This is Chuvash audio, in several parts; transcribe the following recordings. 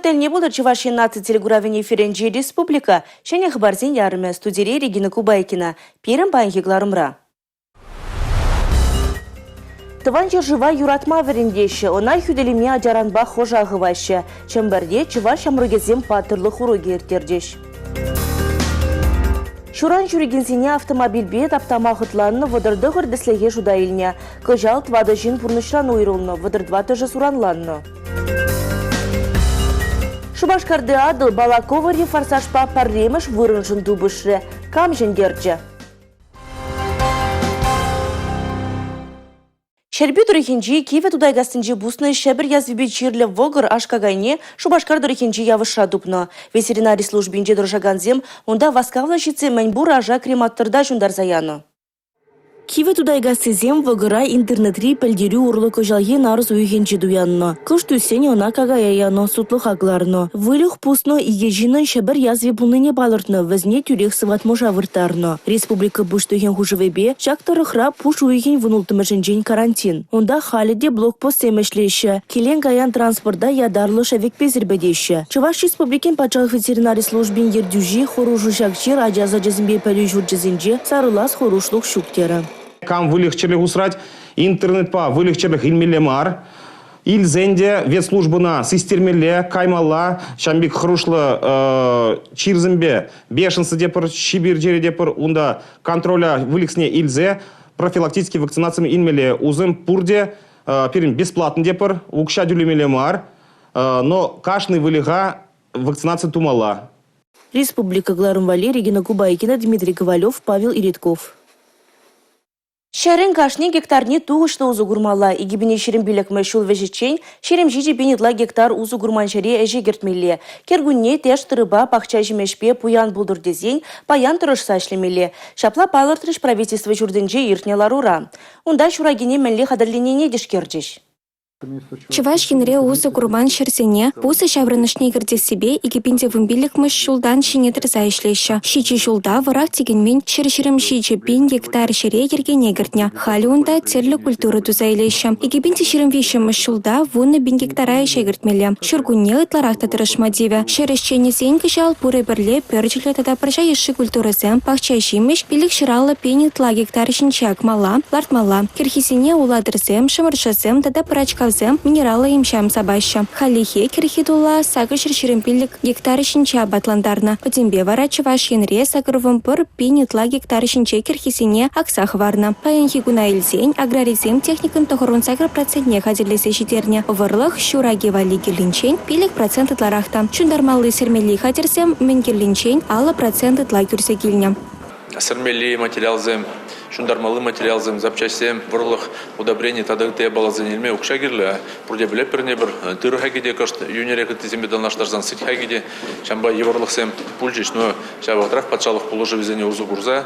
тӗлне пултӑр Чӑваш Ен наци телекуравӗн эфирӗнчи республика ҫӗнӗ хыпарсен ярӑмӗ. Студире Регина Кубайкина. Пирӗн паянхи кӑларӑмра. Тӑван ҫӗршыва юратма вӗрентеҫҫӗ, ӑна хӳтӗлеме ачаранпах ӑша хываҫҫӗ. Чӗмпӗрте чӑваш ҫамрӑкӗсем паттӑрлӑх урокӗ ирттерчӗҫ. Ҫуран ҫӳрекенсене автомобильпе таптама хӑтланнӑ 39 тӗслӗхе шута илнӗ. Кӑҫал тӑватӑ ҫын пурнӑҫран уйрӑлнӑ, 34-шӗ суранланнӑ. Шупашкарти Атӑл Балаковӑри форсажпа пӗрремӗш вырӑншӑн тупӑшрӗ. Кам ҫӗнтерчӗ? Ҫӗрпӳ тӑрӑхӗнчи Кивӗ Тутайкассинче пуснӑ Ҫӗпӗр язвипе чирлӗ вӑкӑр аш-какайне Шупашкар тӑрӑхӗнчи Явӑшра тупнӑ. Ветеринари службинче тӑрӑшакансем унта васкавлӑ ҫитсе мӗнпур аша крематорта ҫунтарса янӑ. Кивӗ Тутайкассисем вӑкӑра интернетри пӗлтерӳ урлӑ кӑҫалхи нарӑс уйӑхӗнче туяннӑ. Кӑшт ӳссен ӑна какая янӑ, сутлӑха кӑларнӑ. Выльӑх пуснӑ икӗ ҫыннӑн Ҫӗпӗр язви пулнине палӑртнӑ, вӗсене тӳрех сыватмӑша вырттарнӑ. Республика Пуҫлӑхӗн хушӑвӗпе ҫак тӑрӑхра пуш уйӑхӗн вунулттӑмӗшӗнчен карантин. Унта халӗ те блокпостсем ӗҫлеҫҫӗ. Килен-каян транспорта ятарлӑ шӗвекпе сирпӗтеҫҫӗ. Чӑваш Республикин патшалӑх ветеринари службин ертӳҫи хӑрушӑ ҫак чир ача сачӗсемпе пӗлӳ ҫурчӗсенче сарӑлас хӑрушлӑх ҫук терӗ. Кам выльӑх-чӗрлӗх усрать, интернетпа выльӑх-чӗрлӗх илмелле мар. Илсен те ветслужбӑна систермелле, каймалла. Ҫавӑн пек хӑрушлӑ чирсемпе бешенство те пӗр, Ҫӗпӗр чирӗ те пӗр. Унта контроля выльӑхсене илсе профилактический вакцинацисем илмелле. Усем пурте пирӗн бесплатно те пӗр, укҫа тӳлемелле мар. Но кашни выльӑха вакцинаци тумалла. Республика кӑларӑм валли Регина Кубайкина, Дмитрий Ковалев, Павел Иритков. Ҫӗрӗн кашни гектарне тухӑҫлӑ усӑ курмалла. 2025-мӗш ҫул вӗҫӗччен 27 пин ытла гектар усӑ курман ҫӗре ӗҫе кӗртмелле. Кӗркунне тӗш тырӑпа, пахча ҫимӗҫпе пуян пултӑр тесен паян тӑрӑшса ӗҫлемелле. Ҫапла палӑртрӗҫ правительство ҫуртӗнче иртнӗ ларура. Унта ҫуракине мӗнле хатӗрленине тишкерчӗҫ. Чӑваш Енре усӑ курман ҫӗрсене пусӑ ҫаврӑнӑшне кӗртессипе 2015-мӗш ҫултан ҫине тӑрса ӗҫлеҫҫӗ. Ҫичӗ ҫулта вӑрах тӗкӗнмен 127 пин гектар ҫӗре йӗркене кӗртнӗ. Халӗ унта тӗрлӗ культура туса илеҫҫӗ. 2023-мӗш ҫулта 10 пин гектара ӗҫе кӗртмелле. Ҫуркунне ытларах та тӑрӑшма тивӗ. Ҫӗр ӗҫченӗсен кӑҫал пурӗ пӗрле пӗрчӗллӗ тата пӑрҫа йышши культурӑсем, пахча ҫимӗҫ, 550 пин ытла гектар ҫинче акмалла, лартмалла. Кӗрхисене улатӑрсем, шӑмӑршӑсем тата пӑрачкавсем минераллӑ им-ҫам сапаҫҫӗ. Хальлӗхе кӗрхи тулла 825 гектар ҫинче апатлантарнӑ. Пӗтӗмпе вара Чӑваш Енре 81 пин ытла гектар ҫинче кӗрхисене акса хӑварнӑ. Паянхи куна илсен аграрисем техникӑн 98 процентне хатӗрлесе ҫитернӗ. Вӑрлӑх ҫур аки валли кирлинчен 5 процент ытларах та. Ҫунтармалли-сӗрмелли хатӗрсем мӗн кирлинчен 50 процент ытла кӳрсе килнӗ. Сӗрмелли материалсем, ҫунтармалли материалсем, запчаҫсем, вӑрлӑх, удобрени тата ытти япаласене илме укҫа кирлӗ. Пурте пӗлетпӗр ӗнтӗ пӗр тырӑ хакӗ те кӑшт йӳнӗрех ыттисемпе танлаштарсан сӗт хакӗ те ҫавӑнпа йывӑрлӑхсем пулчӗҫ. Но ҫав вӑхӑтрах патшалӑх пулӑшӑвӗсене усӑ курса,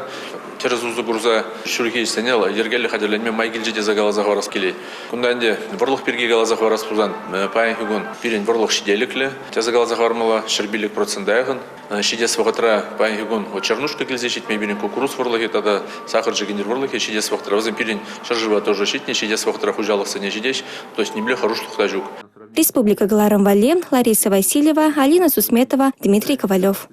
тӗрӗс усӑ курса ҫурхи ӗҫсене йӗркеллӗ хатӗрленме май килчӗ тесе каласа хӑварас килет. Кунта ӗнтӗ вӑрлӑх пирки каласа хӑварас пулсан паянхи кун пирӗн вӑрлӑх ҫителӗклӗ тесе каласа хӑвармалла, 105 процента яхӑн. Ҫитес вӑхӑтра паянхи кун чернушка килсе ҫитме пирӗн куккурус вӑрлӑхӗ тата сахӑр чӗкӗнтӗр вӑрлӑхӗ ҫитес вӑхӑтра вӗсем пирӗн ҫӗршыва тоже ҫитнӗ, ҫитес вӑхӑтра хуҫалӑхсене ҫитеҫ, то есть нимле хӑрушлӑх та ҫук. Республика кӑларӑм валли Лариса Васильева, Алина Сусметова, Дмитрий Ковалев.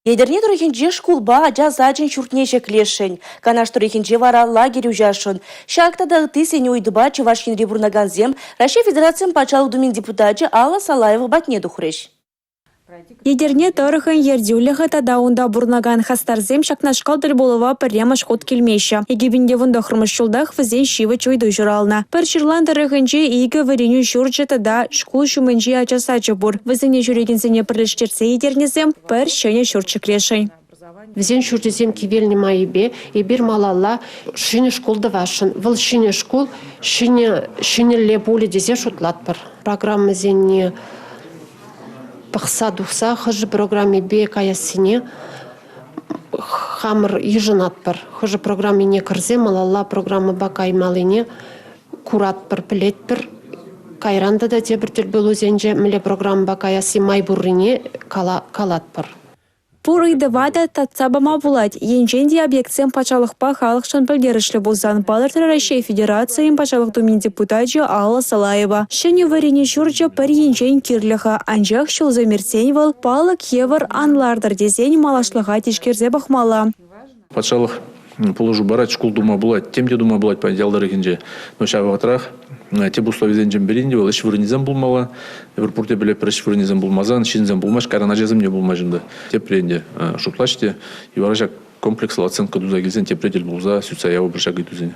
Етӗрне тӑрӑхӗнче шкулпа ача сачӗн ҫуртне ҫӗклесшӗн. Канаш тӑрӑхӗнче вара лагерь уҫасшӑн. Ҫак тата ытти сӗнӳ ыйтупа Чӑваш Енре пурӑнакансем Раҫҫей Федерацийӗн Патшалӑх Думин депутачӗ Алла Салаева патне тухрӗҫ. Етӗрне тӑрӑхӗн ертӳлӗхӗ тата унта пурӑнакан хастарсем ҫакнашкал тӗл пулӑва пӗрремӗш хут килмеҫҫӗ. 2019 ҫултах вӗсен ҫивӗч ыйту ҫуралнӑ. Пӗрҫырлан тӑрӑхӗнче икӗ вӗренӳ ҫурчӗ тата шкул ҫумӗнчи ача сачӗ пур. Вӗсене ҫӳрекенсене пӗрлештерсе Етӗрнесем пӗр ҫӗнӗ ҫурт ҫӗклесшӗн. Вӗсен ҫурчӗсем кивелнӗ майӗпе эпир малалла ҫӗнӗ шкул тӑвасшӑн. Вӑл ҫӗнӗ шкул ҫӗнӗ ҫӗнӗлле пулӗ тесе шутлатпӑр. Программӑсене пӑхса тухса хӑшӗ программипе каяссине хамӑр йышӑнатпӑр. Хӑшӗ программине кӗрсе малалла программӑпа каймаллине куратпӑр, пӗлетпӗр. Кайран тата тепӗр тӗлпулусенче мӗнле программӑпа каясси май пуррине калатпӑр. Пур ыйтӑва та татса пама пулать, енчен те объектсем патшалӑхпа халӑхшӑн пӗлтерӗшлӗ пулсан, палӑртрӗ Раҫҫей Федерацийӗн Патшалӑх Думин депутачӗ Алла Салаева. Ҫӗнӗ вӗренӳ ҫурчӗ пӗр енчен кирлӗ-ха, анчах ҫулсем иртсен вӑл палӑк евӗр ан лартӑр тесен малашлӑха тишкерсе пӑхмалла. Патшалӑх пулӑшу парать, шкул тума пулать, тем те тума пулать паян ял тӑрӑхӗнче. Но ҫав вӑхӑтрах тӗп условисенчен пӗри ӗнтӗ вӑл ӗҫ вырӑнӗсем пулмалла. Эпир пурте пӗлетпӗр, ӗҫ вырӑнӗсем пулмасан ҫынсем пулмасть, кайран ачасем те пулмасть унта. Тепре ӗнтӗ шутлаҫ те, и вара ҫак комплекслӑ оценка туса килсен тепре тӗл пулса сӳтсе явӑпӑр ҫак ыйтусене.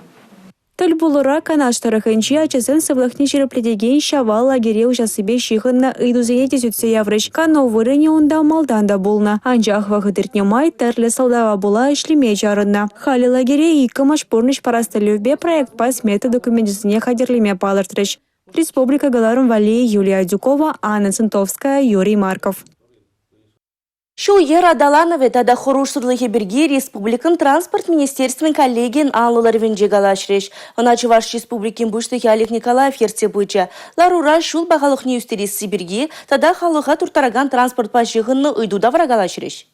Тӗл пулура Канаш тӑрӑхӗнчи ачасен сывлӑхне ҫирӗплетекен «Ҫавал» лагере уҫассипе ҫыхӑннӑ ыйтусене те сӳтсе яврӗҫ. Кану вырӑнӗ унта малтан та пулнӑ, анчах вӑхӑт иртнӗ май тӗрлӗ сӑлтава пула ӗҫлеме чарӑннӑ. Халӗ лагере иккӗмӗш пурнӑҫ парас тӗллевпе проектпа смета докуменчӗсене хатӗрлеме палӑртрӗҫ. Республика кӑларӑм валли Юлия Адюкова, Анна Центовская, Юрий Марков. Ҫул-йӗр аталанӑвӗ тата хӑрушсӑрлӑхӗ пирки республикӑн Транспорт министерствин коллегийӗн анлӑ ларӑвӗнче калаҫрӗҫ. Ӑна Чӑваш Республикин Пуҫлӑхӗ Олег Николаев ертсе пычӗ. Ларура ҫул пахалӑхне ӳстересси пирки тата халӑха турттаракан транспортпа ҫыхӑннӑ ыйту тавра калаҫрӗҫ.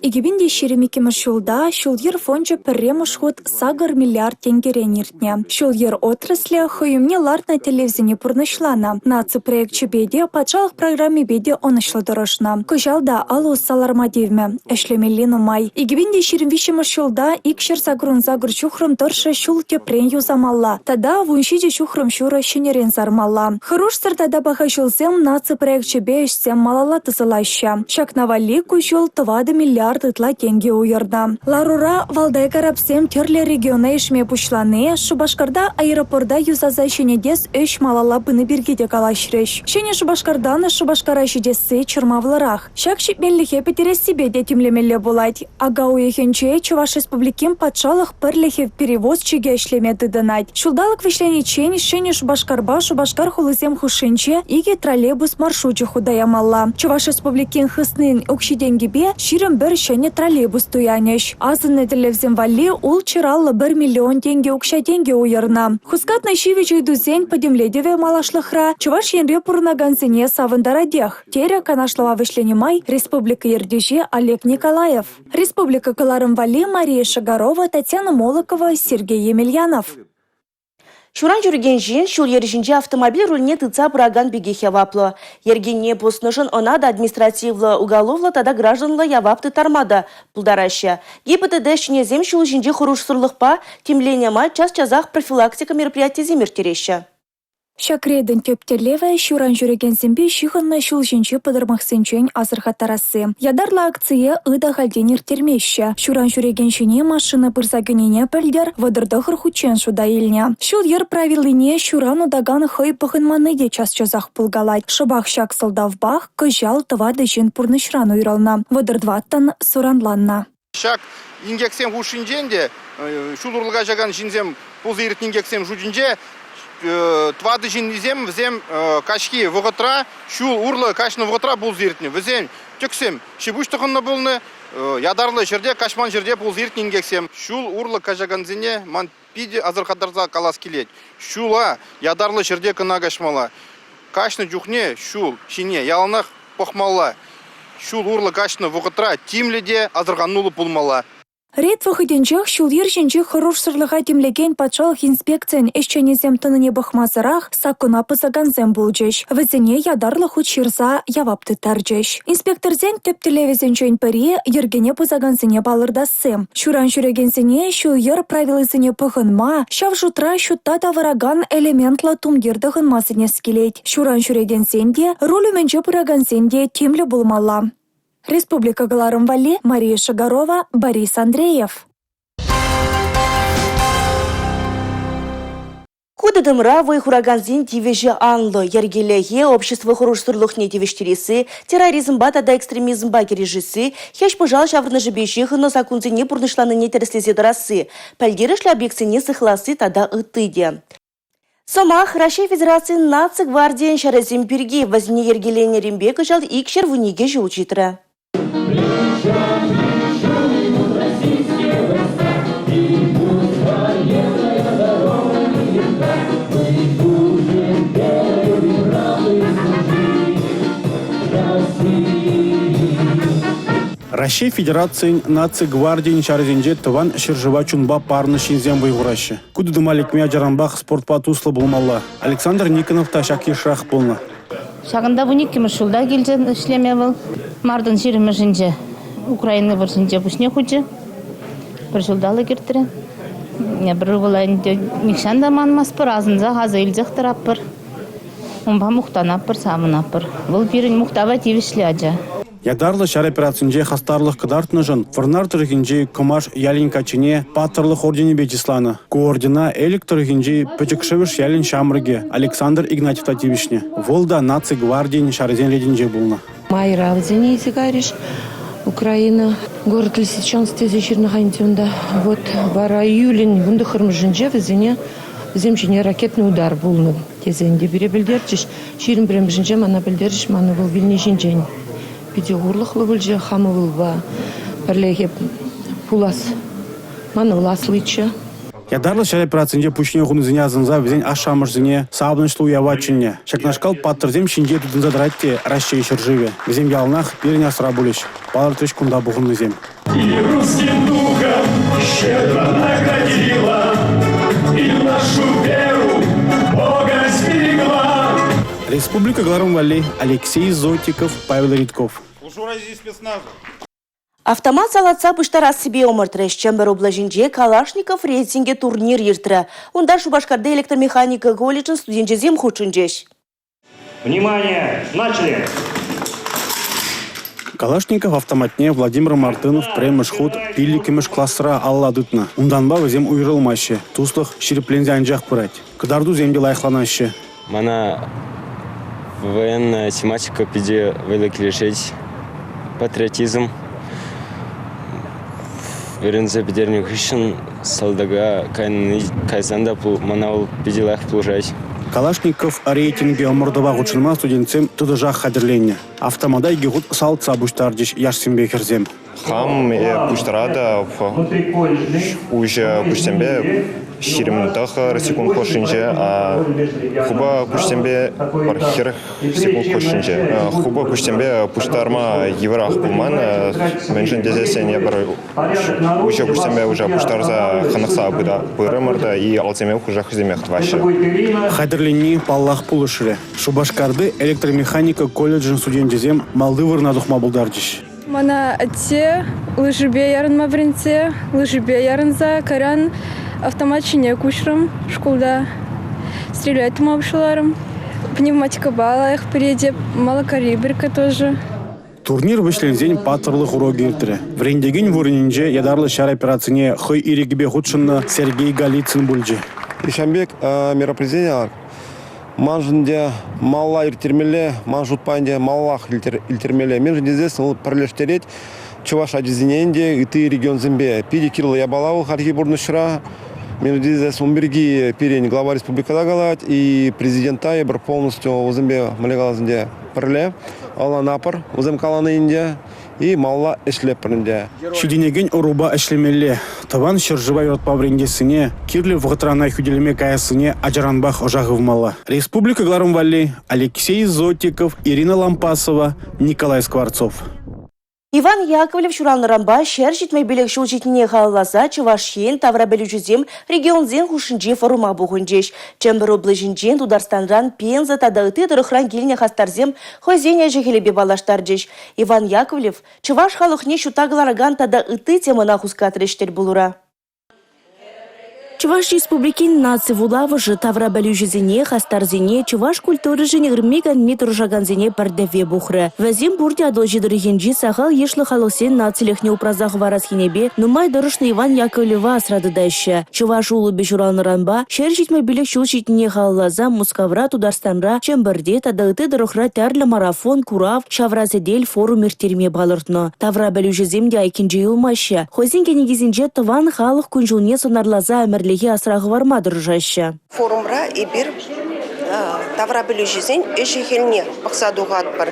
2022 ҫулта ҫул-йӗр фончӗ пӗрремӗш хут 8 миллиард тенкӗрен иртнӗ. Ҫул-йӗр отраслӗ хӑй умне лартнӑ тӗллевсене пурнӑҫланӑ. Наци проекчӗпе те, патшалӑх программипе те ӑнӑҫлӑ тӑрӑшнӑ. Кӑҫал та алӑ усса ларма тивмӗ. Ӗҫлемелли нумай. 2023 ҫулта 288 ҫухрӑм тӑршшӗ ҫул тӗпрен юсамалла тата 17 ҫухрӑм ҫурӑ ҫӗнӗрен сармалла. Хӑрушсӑр тата паха ҫулсем наци проекчӗпе ӗҫсем малалла тӑсӑлаҫҫӗ. Ҫакна валли ку ҫул 4 миллиард ытла тенкӗ уйӑрнӑ. Ларура Валдай карапсем тӗрлӗ региона ишме пуҫлани, Шупашкарта аэропорта юсаса ҫӗнетес ӗҫ малалла пыни пирки те калаҫрӗҫ. Ҫӗнӗ Шупашкартан Шупашкара ҫитесси чӑрмавлӑрах. Ҫак ҫитменлӗхе пӗтерессипе те тимлемелле пулать. Ака уйӑхӗнче Чӑваш Республикин патшалӑх пӗрлӗхӗ перевозчикӗ ӗҫлеме тытӑнать. Ҫулталӑк вӗҫлениччен Ҫӗнӗ Шупашкарпа Шупашкар хулисем хушшинче икӗ троллейбус маршручӗ хута ямалла. Чӑваш Республикин хыснин укҫи-тенкипе 21 ҫӗнӗ троллейбус туянӗҫ. Асӑннӑ тӗллевсем валли 651 миллион тенкӗ укҫа-тенкӗ уйӑрнӑ. Хускатнӑ ҫивӗч ыйтусен пӗтӗмлетӗвӗ малашлӑхра Чӑваш Енре пурӑнакансене савӑнтаратех, терӗ канашлӑва вӗҫленӗ май республика ертӳҫи Олег Николаев. Республика кӑларӑм валли Мария Шагарова, Татьяна Молокова, Сергей Емельянов. Ҫуран ҫӳрекен ҫын ҫул-йӗр ҫинче автомобиль рульне тытса пыракан пекех яваплӑ. Йӗркене пӑснӑшӑн ӑна та административлӑ, уголовлӑ тата гражданла явап тыттарма та пултараҫҫӗ. ГИБДД ӗҫченӗсем ҫул ҫинчи хӑрушсӑрлӑхпа тимленӗ май час-часах профилактика мероприятийӗсем ирттереҫҫӗ. Ҫак рейдӑн тӗп тӗллевӗ – ҫуран ҫӳрекенсемпе ҫыхӑннӑ ҫул ҫинчи пӑтӑрмахсенчен асӑрхаттарасси. Ятарлӑ акцие ыт ахальтен ирттермеҫҫӗ. Ҫуран ҫӳрекен ҫине машина пырса кӗнине пӗлтӗр 39 хутчен шута илнӗ. Ҫул-йӗр правилине ҫуран утакан хӑй пӑхӑнманни те час-часах пулкалать. Шӑпах ҫак сӑлтавпах кӑҫал тӑватӑ ҫын пурнӑҫран уйрӑлнӑ, 34-ӑн суранланнӑ. Ҫак инкексем хушшинчен те ҫул урлӑ каҫакан ҫынсем пулса иртнӗ инкексем шутӗнче тӑватӑ ҫыннисем вӗсем каҫхи вӑхӑтра ҫул урлӑ каҫнӑ вӑхӑтра пулса иртнӗ. Вӗсен тӗксем ҫи-пуҫ тӑхӑннӑ пулнӑ, ятарлӑ ҫӗрте, каҫман ҫӗрте пулса иртнӗ инкексем. Ҫул урлӑ каҫакансене ман питӗ асӑрхаттарса калас килет. Ҫула ятарлӑ ҫӗрте кӑна каҫмалла. Каҫнӑ чухне ҫул ҫине яланах пӑхмалла. Ҫул урлӑ каҫнӑ вӑхӑтра тимлӗ те асӑрхануллӑ пулмалла. Рейд вӑхӑтӗнчех ҫул-йӗр ҫинчи хӑрушсӑрлӑха тимлекен патшалӑх инспекцийӗн ӗҫченӗсем тӑнине пӑхмасӑрах саккуна пӑсакансем пулчӗҫ. Вӗсене ятарлӑ хут ҫырса явап тыттарчӗҫ. Инспекторсен тӗп тӗллевӗсенчен пӗри – йӗркене пӑсакансене палӑртасси. Ҫуран ҫӳрекенсене ҫул-йӗр правилисене пӑхӑнма, ҫав шутра ҫутта тавӑракан элементлӑ тумтир тӑхӑнма сӗнес килет. Ҫуран ҫӳрекенсен те, руль умӗнче пыракансен те тимлӗ пулмалла. Республика кӑларӑм валли Мария Шагарова, Борис Андреев. Ку тытӑмра вӑй хуракансен тивӗҫӗ анлӑ. Йӗркелӗхе, общество хӑрушсӑрлӑхне тивӗҫтересси, терроризмпа тата экстремизмпа кӗрешесси, хӗҫ-пӑшал ҫаврӑнӑшӗпе ҫыхӑннӑ саккунсене пурнӑҫланине тӗрӗслесе тӑрасси, пӗлтерӗшлӗ объектсене сыхласси тата ытти те. Сӑмах Раҫҫей Федерацийӗн Наци гвардийӗн ҫарӗсем пирки. Вӗсене йӗркеленӗренпе кӑҫал 212 ҫул ҫитрӗ. Раҫҫей Федерацийӗн Наци гвардийӗн ҫарӗсенче тӑван ҫӗршыва чунпа парӑннӑ ҫынсем вӑй хураҫҫӗ. Ку тытӑма лекме ачаранпах спортпа туслӑ пулмалла. Александр Никонов та ҫак йышрах пулнӑ. Ҫакӑнта 12-мӗш ҫулта килчӗ ӗҫлеме вӑл. Мартӑн 20-мӗшӗнче Украина вӑрҫинче пуҫне хучӗ. Пӗр ҫулталӑк иртрӗ. Пӗр ывӑла ӗнтӗ нихҫан та манмастпӑр, асӑнсах, аса илсех тӑратпӑр. Унпа мухтанатпӑр, савӑнатпӑр. Вӑл пирӗн мухтава тивӗҫлӗ ача. Ятарлӑ ҫар операцинче хастарлӑх кӑтартнӑшӑн Вӑрнар тӑрӑхӗнчи Кӑмаш ялӗн каччине Паттӑрлӑх орденӗпе чысланӑ. Ку ордена Элӗк тӑрӑхӗнчи Пӗчӗк Шӗвӗш ялӗн ҫамрӑкӗ Александр Игнатьев та тивӗҫнӗ. Вӑл та Наци гвардийӗн ҫарӗсен ретӗнче пулнӑ. Майра вӗсене илсе кайрӗҫ. Украина город Лисичанск тесе ҫырнӑ-ха ӗнтӗ унта. Вот вара июлӗн 19-мӗшӗнче вӗсене вӗсем ҫине ракетный удар пулнӑ тесе ӗнтӗ пире пӗлтерчӗҫ. 21-мӗшӗнче мана пӗлтерчӗҫ, ман ывӑл вилни ҫинчен. Питӗ хурлӑхлӑ пулчӗ хам ывӑлпа пӗрлехи пулас. Ман ывӑл асличчӗ. Ятарлӑ ҫар операцинче пуҫне хунисене асӑнса вӗсен ашшӗ-амӑшӗсене савӑнӑҫлӑ уява чӗннӗ. Ҫакнашкал паттӑрсем ҫинче тытӑнса тӑрать те Раҫҫей ҫӗршывӗ. Вӗсем яланах пирӗн асра пулӗҫ, палӑртрӗҫ кунта пухӑннисем. И русским духом щедро наградила, И нашу веру Бога сберегла. Республика кӑларӑм валли Алексей Зотиков, Павел Редьков. Автомат салатса пуҫтарассипе ӑмӑртрӗҫ. Чӗмпӗр облаҫӗнче Калашников рейтингӗ турнир иртрӗ. Унта Шупашкарти электромеханика колледжӗн студенчӗсем хутшӑнчӗҫ. Внимание! Начали! Калашников автоматне Владимир Мартынов пӗрремӗш хут 5-мӗш класра алла тытнӑ. Унтанпа вӗсем уйрӑлмаҫҫӗ. Туслӑх ҫирӗпленсе анчах пырать. Кӑтартусем те лайӑхланаҫҫӗ. Мана военная тематика питӗ вӑйлӑ килӗшет. Патриотизм. Вӗренсе пӗтернӗ хыҫҫӑн салтака кайсан та мана вӑл питӗ лайӑх пулӑшать. Калашников рейтингӗ ӑмӑртӑва хутшӑнма студентсем тӑтӑшах хатӗрленнӗ. Автомата икӗ хут салтса пуҫтарчӗҫ яшсемпе хӗрсем. Хам пуҫтаратӑп уҫӑ куҫсемпе 29 секунд хушшинче, а хупа куҫсемпе пӗр 40 секунд хушшинче. Хупа куҫсемпе пуҫтарма йывӑрах пулман, мӗншӗн тесессӗн эпир уҫӑ куҫсемпе уже пуҫтарса хӑнӑхса пырӑмӑр та и алсемех уже хӑйсемех тӑваҫҫӗ. Хатӗрленни, паллах, пулӑшрӗ. Шупашкарти электромеханика колледжӗн студенчӗсем малти вырӑна тухма пултарчӗҫ. Мана атте лыжипе ярӑнма вӗрентсе, лыжипе ярӑнса кайран автомат ҫине куҫрӑм шкулта. Стрелять тума пуҫларӑм. Пневматикӑпа лайӑх перетӗп, малокалиберка тоже. Турнир вӗҫленсен паттӑрлӑх урокӗ иртрӗ. Вӗрентекен вырӑнӗнче ятарлӑ ҫар операцине хӑй ирӗкӗпе хутшӑннӑ Сергей Голицын пулчӗ. Ҫавӑн пек мероприятисене маншӑн те малалла ирттермелле, ман шутпа ӗнтӗ малаллах илтермелле. Мӗншӗн тесессӗн вӑл пӗрлештерет чӑваш ачисене ӗнтӗ ытти регионсемпе. Питӗ кирлӗ япала вӑл хальхи пурнӑҫра. Мӗншӗн тесессӗн ун пирки пирӗн глава республика та калать, и президента эпир полностью вӗсемпе мӗнле калас ӗнтӗ пӗрле ӑнланатпӑр вӗсем калани ӗнтӗ и малалла ӗҫлетпӗр ӗнтӗ. Ҫитӗнекен ӑрупа ӗҫлемелле, тӑван ҫӗршыва юратма вӗрентессине, кирлӗ вӑхӑтра ӑна хӳтӗлеме каяссине ачаранпах ӑша хывмалла. Республика кӑларӑм валли Алексей Зотиков, Ирина Лампасова, Николай Скворцов. Иван Яковлев ҫуралнӑранпа 175 ҫул ҫитнине халалласа Чӑваш Ен таврапӗлӳҫӗсем регионсен хушшинчи форума пухӑнчӗҫ. Чӗмпӗр облаҫӗнчен, Тутарстанран, Пенза тата ытти тӑрӑхран килнӗ хастарсем хӑйсен ӗҫӗ-хӗлӗпе паллаштарчӗҫ. Иван Яковлев чӑваш халӑхне ҫутта кӑларакан тата ытти темӑна хускатрӗҫ тӗл пулура. Чӑваш Республикин наци вулавӑшӗ тавра пӗлӳҫӗсене, хастарсене, чӑваш культуришӗн ырми-канми тӑрӑшакансене пӗр тӗвве пухрӗ. Вӗсем пурте Атӑлҫи тӑрӑхӗнчи сахал йышлӑ халӑхсен нацилӗхне упраса хӑварас енӗпе нумай тӑрӑшнӑ Иван Яковлева асра тытаҫҫӗ. Чӑваш улӑпӗ ҫуралнӑранпа 175 ҫул ҫитнине халалласа Мускавра, Тутарстанра, Чӗмпӗрте тата ытти тӑрӑхра тӗрлӗ марафон, курав, ҫавра сӗтел, форум ирттерме палӑртнӑ. Тавра пӗлӳҫӗсем те айккинче юлмаҫҫӗ. Хӑйсен кӗнекисенче тӑван халӑх кун-ҫулне сӑнарласа ӗмӗрлӗхе асра хӑварма тӑрӑшаҫҫӗ. Форумра эпир таврапӗлӳҫӗсен ӗҫӗ-хӗлне пӑхса тухатпӑр.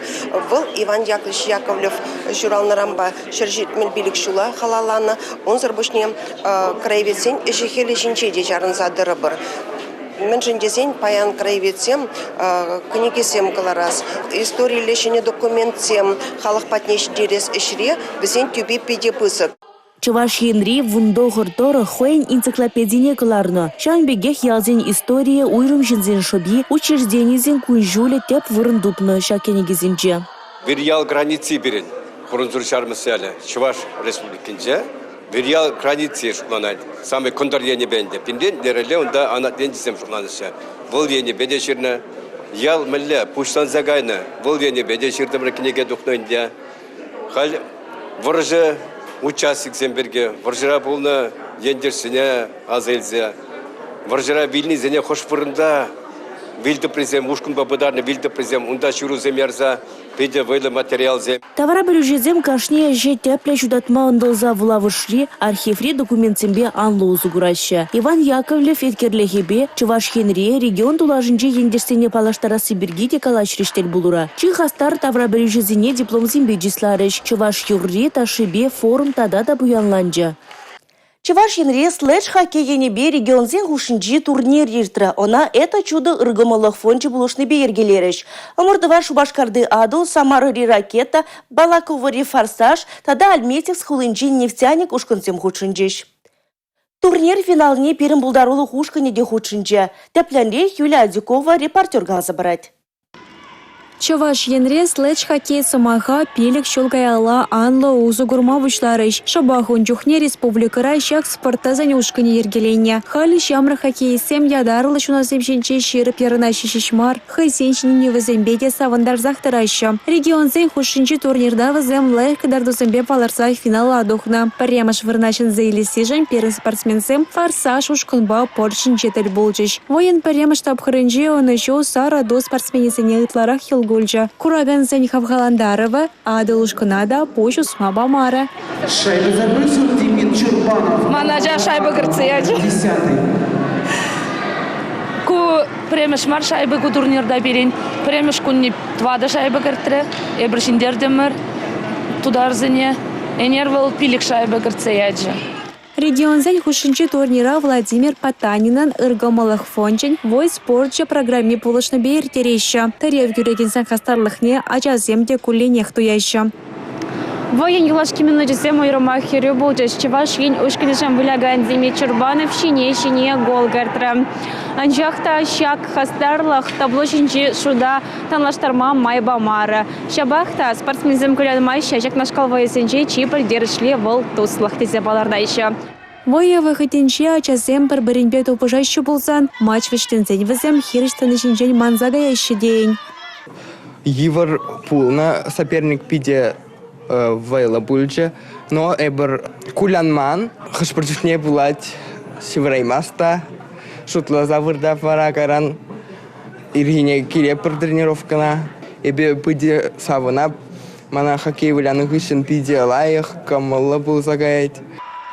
Вӑл Иван Яковлевич Яковлев ҫуралнӑранпа 175 ҫула халалланӑ. Унсӑр пуҫне краеведсен ӗҫӗ-хӗлӗ ҫинче те чарӑнса тӑрӑпӑр. Мӗншӗн тесен паян краеведсем кӗнекесем кӑларас, историллӗ ҫӗнӗ документсем халӑх патне ҫитерес ӗҫре вӗсен тӳпи питӗ пысӑк. Чӑваш Енри 19 тӑрӑх хӑйӗн энциклопедине кӑларнӑ. Ҫавӑн пекех ялсен историйӗ, уйрӑм ҫынсен шӑпи, учрежденисен кун-ҫулӗ тӗп вырӑн тупнӑ ҫак кӗнекесенче. Вирьял граници пирӗн Хурӑнсур Ҫармӑс ялӗ Чӑваш Республикинче. Вирьял граници шутланать. Самый кӑнтӑр енӗпе ӗнтӗ. Пинрен лерелле унта анат енчисем шутланаҫҫӗ. Вӑл енӗпе те ҫырнӑ. Ял мӗнле пуҫланса кайнӑ, вӑл енӗпе те ҫыртӑмӑр кӗнеке тухнӑ ӗнтӗ. Халь вӑрҫӑ участниксем пирки, вӑрҫӑра пулнӑ ентешсене аса илсе, вӑрҫӑра вилнисене хӑш вырӑнта вил тӑприсем, ушкӑнпа пытарнӑ вил тӑприсем, унта ҫырусем ярса питӗ вӑйлӑ материалсем. Тавра пӗлӳҫӗсем кашни ӗҫе тӗплӗ ҫутатма ӑнтӑлса вулавӑшри, архиври документсемпе анлӑ усӑ кураҫҫӗ. Иван Яковлев еткерлӗхӗпе Чӑваш Енре, регион тулашӗнчи ентешсене паллаштарасси пирки те калаҫрӗҫ тӗл пулура. Чи хастар тавра пӗлӳҫӗсене дипломсемпе чысларӗҫ. Чӑваш юрри, ташшипе форум тата та пуянланчӗ. Чӑваш Енре следж-хоккей енӗпе регионсен хушшинчи турнир иртрӗ. Ӑна «Это чудо» ыркӑмӑллӑх фончӗ пулӑшнипе йӗркелерӗҫ. Ӑмӑртӑва Шупашкарти «Атӑл», Самарӑри «Ракета», Балаковӑри «Форсаж» тата Альметьевск хулинчи «Нефтяник» ушкӑнсем хутшӑнчӗҫ. Турнир финалне пирӗн пултарулӑх ушкӑнӗ те хутшӑнчӗ. Тӗплӗнрех Юлия Адюкова репортер каласа парать. Чӑваш Енре следж-хоккей сӑмаха 5 ҫул каялла анлӑ усӑ курма пуҫларӗҫ. Шӑпах ун чухне республикӑра ҫак спорт тӗсӗн ушкӑнӗ йӗркеленнӗ. Халӗ ҫамрӑк хоккеистсем ятарлӑ ҫунасем ҫинче ҫирӗп ярӑнаҫҫӗ ҫеҫ мар, хӑйсен ҫитӗнӗвӗсемпе те савӑнтарсах тӑраҫҫӗ. Регионсен хушшинчи турнирта вӗсем лайӑх кӑтартусемпе палӑрса финала тухнӑ. Пӗрремӗш вырӑна ҫӗнсе илессишӗн пирӗн спортсменсем «Форсаж» ушкӑнпа пӑр ҫинче тӗл пулчӗҫ. Вӑйӑн пӗрремӗш тапхӑрӗнче ӑнӑҫу Сарӑ ту спортсменӗсене ытларах йӑл кулчӗ. Куракансен хавхалантарӑвӗ Атӑл ушкӑна та пуҫ усма памарӗ. Шайба забросил Демид Чурбанов. Ман ача шайба кӗртсе ячӗ. Ку пӗрремӗш мар шайба ку турнирта пирӗн. Пӗрремӗш кунне тӑватӑ шайба кӗртрӗ. Эпир ҫӗнтертӗмӗр тутарсене. Ӗнер вӑл 5 шайба кӗртсе ячӗ. Регионсен хушшинчи турнира Владимир Потанинӑн ыркӑмӑллӑх фончӗн «Вӑй спорчӗ» программи пулӑшнипе ирттереҫҫӗ. Тӗрев кӳрекенсен хастарлӑхне ачасем те кулленех туяҫҫӗ. Вӑйӑн юлашки минучӗсем уйрӑмах хӗрӳ пулчӗҫ. Чӑваш Ен ушкӑнӗшӗн вылякан Демид Чурбанов ҫине-ҫине гол кӗртрӗ. Анчах та ҫак хастарлӑх табло ҫинчи шута танлаштарма май памарӗ. Ҫапах та спортсменсем кулянмаҫҫӗ, ҫакнашкал вӑйӑсенче чи пӗлтерӗшли вӑл туслӑх тесе палӑртаҫҫӗ. Вӑйӑ вӑхӑтӗнче ачасем пӗр-пӗринпе тупӑшаҫҫӗ пулсан, матч вӗҫленсен вӗсем хирӗҫ тӑни ҫинчен манса каяҫҫӗ тейӗн. Йывӑр пулнӑ, соперник питӗ вӑйлӑ пулчӗ, но эпир кулянман. Хӑш-пӗр чухне пулать ҫывӑраймасть та, шутласа выртап вара кайран. Ирхине килетпӗр тренировкӑна. Эпӗ питӗ савӑнап. Мана хоккей вылянӑ хыҫҫӑн питӗ лайӑх, кӑмӑллӑ пулса каять.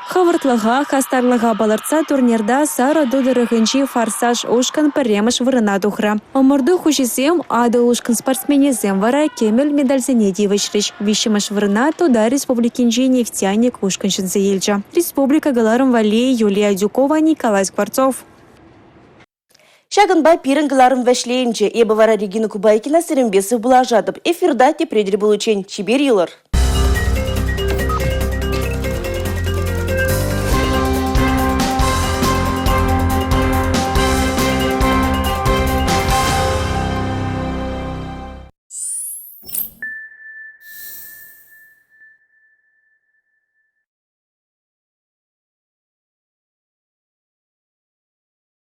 Хӑвӑртлӑха, хастарлӑха палӑртса турнирта Сарӑ ту тӑрӑхӗнчи «Форсаж» ушкӑн пӗрремӗш вырӑна тухрӗ. Ӑмӑрту хуҫисем, Атӑл ушкӑн спортсменӗсем вара кӗмӗл медальсене тивӗҫрӗҫ. Виҫҫӗмӗш вырӑна Тутар Республикинчи «Нефтяник» ушкӑн ҫӗнсе илчӗ. Республика кӑларӑм валли Юлия Адюкова, Николай Скворцов. Ҫакӑнпа пирӗн кӑларӑм вӗҫленчӗ. Эпӗ вара Регина Кубайкина сирӗнпе сывпуллашатӑп. Эфирта тепре тӗл пуличчен чипер юлӑр.